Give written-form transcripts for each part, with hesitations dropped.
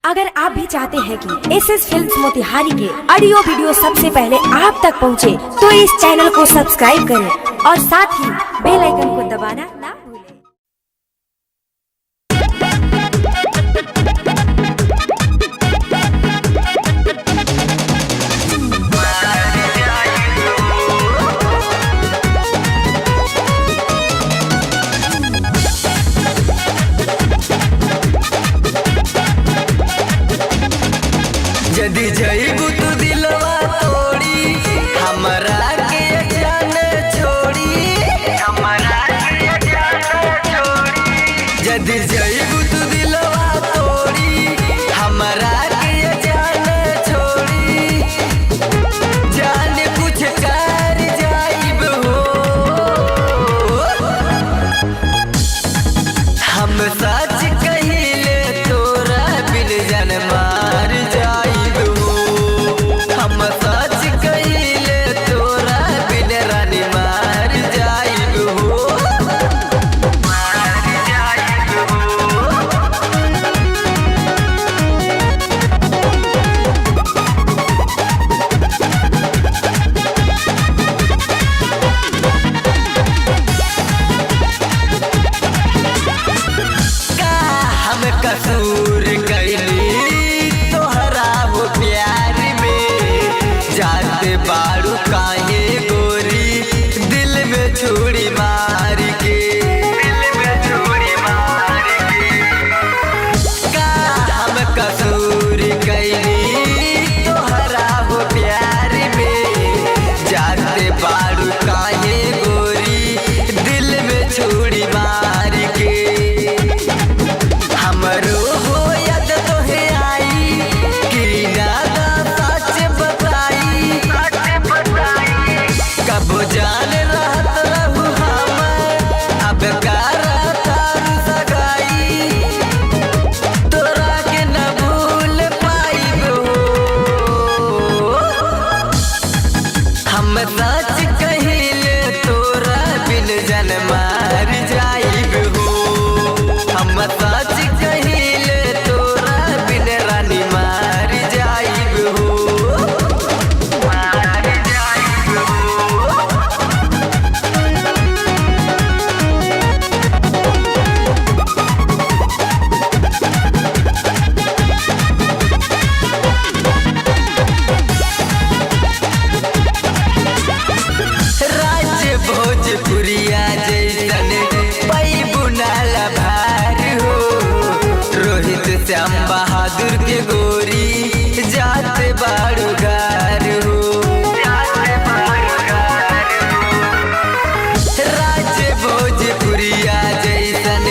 अगर आप भी चाहते हैं कि एस एस फिल्म मोतिहारी के ऑडियो वीडियो सबसे पहले आप तक पहुंचे, तो इस चैनल को सब्सक्राइब करें और साथ ही बेल आइकन को दबाना ना भूलें। यदि जइबू तू दिलवा तोड़ी, हमरा के जान छोड़ी, हमरा के जान छोड़ी। यदि जइबू तू दिलवा तोड़ी, हमरा के जान छोड़ी, जान कुछ कर जाइब हो। हम सच कहिले तोरा बिन जान मार जाइब हो। हम सच कहिले तोरा बिन रानी मार जाइब हो, मार जाइब हो। का हम कसूर कैली तोहरा हो प्यार में, जाते बारू काहे गोरी दिल में छुरी मार के, दिल में छुरी मार के। का हम कसूर कैली तोहरा हो प्यार में, जाते बारू काहे गोरी दिल में छुरी मार के। हमरो हो याद तोहे आई कि दादा सच बताई, कब जान रहत रहू हमर, अब तारू सगाई, तोरा के न भूल पाइब हो। हम सच कहिले तोरा बिन जान मार जाइब हो। हम सच कहिले तोरा बिन रानी मार जाइब हो, मार जाइब हो। राज्य भोजपुरिया जैसन पैबू नाला भार हो। रोहित श्याम बहादुर के गोरी जाते बाड़ूगार हो, राज्य भोजपुरिया जैसन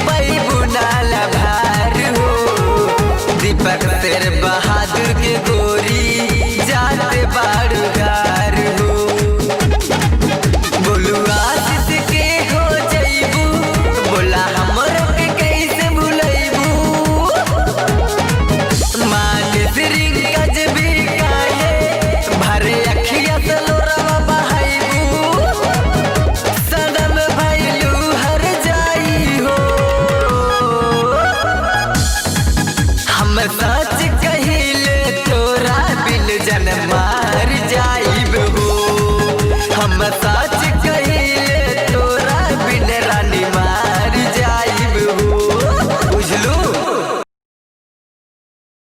पैबू नाला भार हो। दीपक शेर बहादुर के गोरी जाते बाड़ूगार हो। बोलू आशीष के हो जइबू, बोला हमरो के कैसे भुलैबू। मान श्रृंगज भी काहे भरे अखिया से लोरवा बहाइबू। सनम भइलू हर जाई हो। हम सच